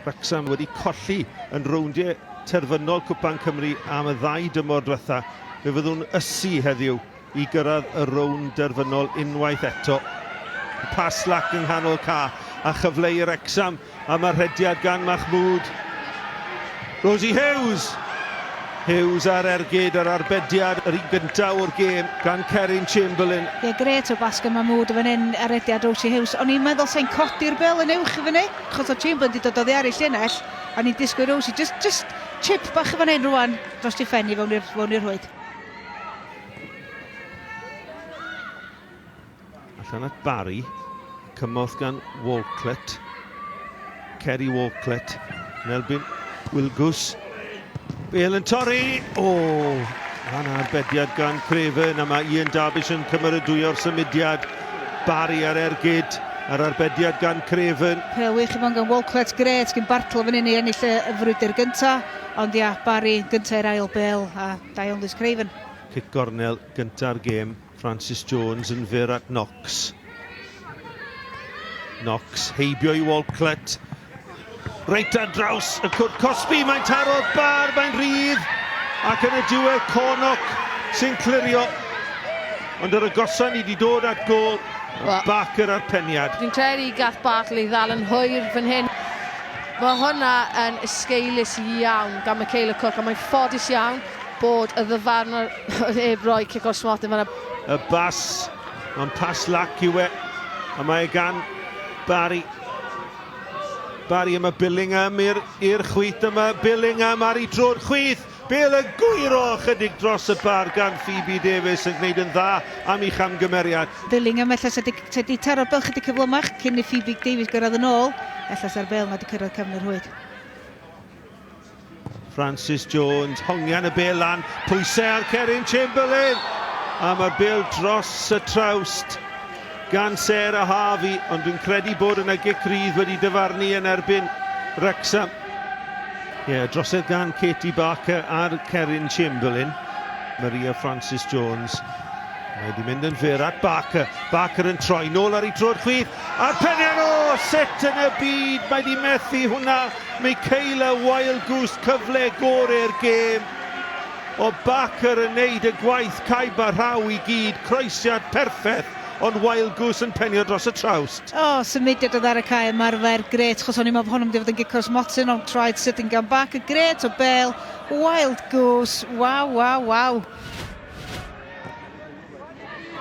Wrecsam wedi colli yn rowndiau terfynol Cwpan Cymru am y ddau dymor diwetha. Fe fyddwn ysu heddiw i gyrraedd y rownd derfynol unwaith eto. Pas lac yng nghanol ca a chyfle i Wrecsam a mae'r rhediad gan Mahmood. Rosie Hughes! Hughes ar ergyd yr arbediad, yr un gyntaf o'r gêm gan Keryn Chamberlain. Ie, grêt o bas gan Mahmood yn fan hyn ar rediad Rosie Hughes. O'n i'n meddwl sai'n codi'r bêl yn uwch i fyny, achos oedd Chamberlain 'di dod oddi ar ei llinell, a o'n i'n disgwyl Rosie jyst, jyst chip bach yn fan hyn rwan dros ei phen i fewn i'r, fewn i'r rhwyd. Allan at Barry. Cymorth gan Walklett. Kerry Walklett yn erbyn Wilgus. Bale yn torri! O! Oh, Rhan arbediad gan Craven a mae Ian Darbish yn cymeradwyo'r symudiad. Barry ar ergyd a'r arbediad gan Craven. Pel wych i fewn gan Walklett, grêt gyn Bartle fan hyn i ennill y, y frwydr gynta. Ond ia, Barry gynta i'r ail bel a da iawn Liz Craven. Cic gornel gynta'r gêm. Francis Jones yn fyr at Knox. Knox heibio i Walklett. Reit ar draws y cwrt cosbi, mae'n taro'r bar, mae'n rhydd. Ac yn y diwedd Cornock sy'n clirio. Ond yr agosa ni wedi dod at gôl. Well, Barker a'r peniad. Fi'n credu gath Bartley ddal yn hwyr fan hyn. Mae hwnna yn esgeulus iawn gan Michaela Cook a mae'n ffodus iawn bod y ddyfarnwr heb roi cic o'r smotyn fan'na. Y bas, mae'n pas lac yw e, a mae e gan Barry. Barry yma Billingham i'r chwith yma, Billingham ar ei droed chwith, Bale yn gwyro ychydig dros y bar gan Phoebe Davies yn gwneud yn dda am ei chamgymeriad. Billingham ella 'sa 'di 'sa 'di taro'r bêl chydig cyflymach cyn i Phoebe Davies gyrraedd yn ôl, ella 'sa'r bêl 'na 'di cyrraedd cefn y rhwyd. Francis Jones, hongian y bêl lan, pwysau ar Keryn Chamberlain! A mae'r bêl dros y trawst gan Sarah Harvey, ond dwi'n credu bod yna gic rydd wedi dyfarnu yn erbyn Wrexham. Ie, yeah, drosedd gan Katie Barker ar Keryn Chamberlain. Maria Francis Jones. Mae wedi mynd yn fyr at Barker. Barker yn troi nôl ar ei droed chwith. A'r peniad o! Sut yn y byd mae wedi methu hwnna? Michaela Wildgoose cyfle gore'r gêm. O Barker yn neud y gwaith caib a rhaw i gyd, croesiad perffeth, ond Wildgoose yn penio dros y trawst. O, symudiad oedd ar y cae ymarfer, grêt, chos o'n i'n meddwl bod hwn yn mynd i fod yn gic o'r smotyn, ond traed sydyn gan Barker, grêt o bêl, Wildgoose, waw, waw, waw.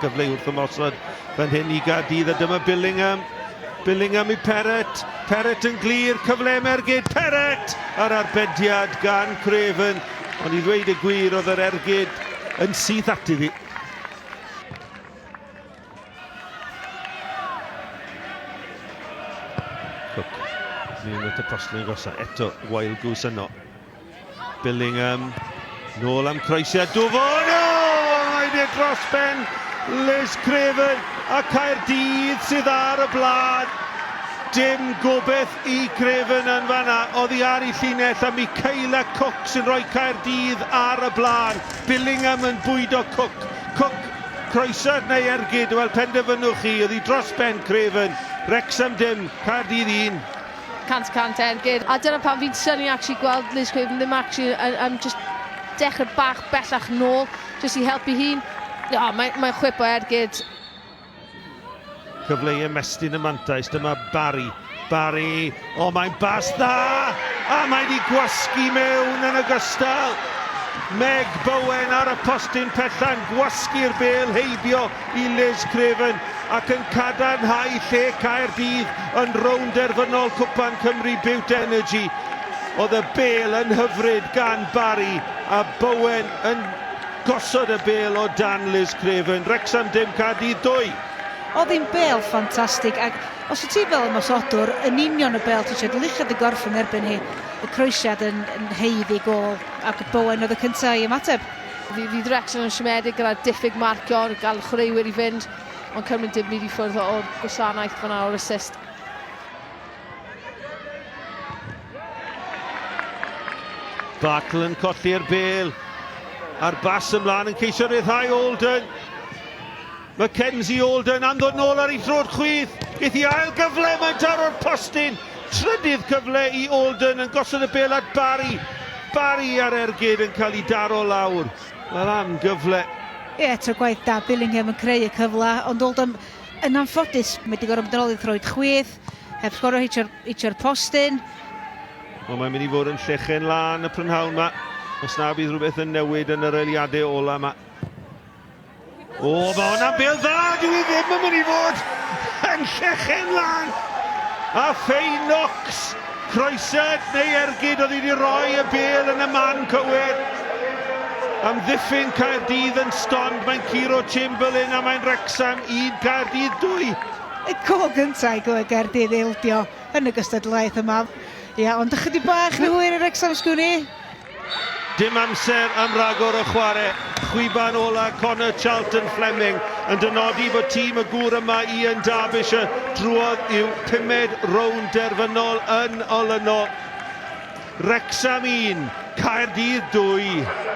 Gyfle wrth ymosod fan hyn i Gaerdydd a dyma Billingham. Billingham i Perrett. Perrett yn glir, cyfle am ergyd. Perrett! Yr arbediad gan Craven. Ond i ddweud y gwir, oedd yr ergyd yn syth ati ddi. Cook. Mewn at y postyn agosa. Eto, Wild Goose yno. Billingham, nôl am croesiad dwfn, o! Mae e dros ben Liz Craven a Caerdydd sydd ar y blaen. Dim gobeith i Craven yn fanna, oddi ar ei llinell a Michaela Cook sy'n rhoi Caerdydd ar y blaen. Billingham yn bwydo Cook. Cook, croesiad neu ergyd, wel penderfynwch chi, oddi dros ben Craven. Wrexham dim, Caerdydd 1. 100 y cant ergyd. A dyna pam fi'n synnu actually gweld Liz Craven ddim actually yn, yn just dechrau bach bellach nôl, jyst i helpu hun. O, mae'n mae chwip o ergyd. Cyfle i ymestyn y mantais, dyma Barry. Barry, o mae'n bas dda! A mae wedi gwasgu mewn yn ogystal. Meg Bowen ar y postyn pella'n gwasgu'r bêl heibio i Liz Craven ac yn cadarnhau lle Caerdydd yn rownd derfynol Cwpan Cymru Bute Energy. Oedd y bêl yn hyfryd gan Barry a Bowen yn gosod y bêl o dan Liz Craven. Wrexham dim, Caerdydd 2. Oedd hi'n bêl ffantastig ac os wyt ti fel ymosodwr yn union y bêl ti eisiau luchio dy gorff yn erbyn hi, y croesiad yn, yn haeddu gôl ac Bowen oedd y cyntaf i ymateb. Fydd Wrexham yn siomedig gyda'r diffyg marcio, gael chwaraewyr i fynd, ond cymryd dim byd i ffwrdd o'r gwasanaeth fan'na o'r assist. Bartle yn colli'r bêl. A'r bas ymlaen yn ceisio rhyddhau Olden. Mackenzie Olden am ddod nôl ar ei throed chwith. Geith hi ail gyfle, mae'n taro'r postyn. Trydydd cyfle i Oldham yn gosod y bêl at Barry. Barry ar ergyd yn cael ei daro lawr. Wel am gyfle. Ie, eto gwaith da Billingham yn creu y cyfle, ond Oldham yn anffodus, mae wedi gorfod mynd yn ôl i throed chwith, heb sgorio hitio'r postyn. Wel, mae'n mynd i fod yn llechen lân y prynhawn ma. Os na bydd rhywbeth yn newid yn yr eiliadau ola ma. O, mae hwnna'n bêl dda! Dyw hi ddim yn mynd i fod yn llechen lân! A Fay Knox, croesiad neu ergyd oedd wedi rhoi y bêl yn y man cywir. Amddiffyn Caerdydd yn stond, mae'n curo Chamberlain a mae'n Wrecsam 1, Caerdydd 2. Y gôl gyntaf i Gaerdydd ildio yn y gystadleuaeth yma. Ia, ond ychydig bach rhy hwyr i Wrecsam, sgwn i. Dim amser am ragor o chwarae. Chwiban ola Connor Charlton Fleming yn dynodi bod tîm y gŵr yma Ian Derbyshire drwodd i'w pumed rownd derfynol yn olynol. Wrecsam 1, Caerdydd 2.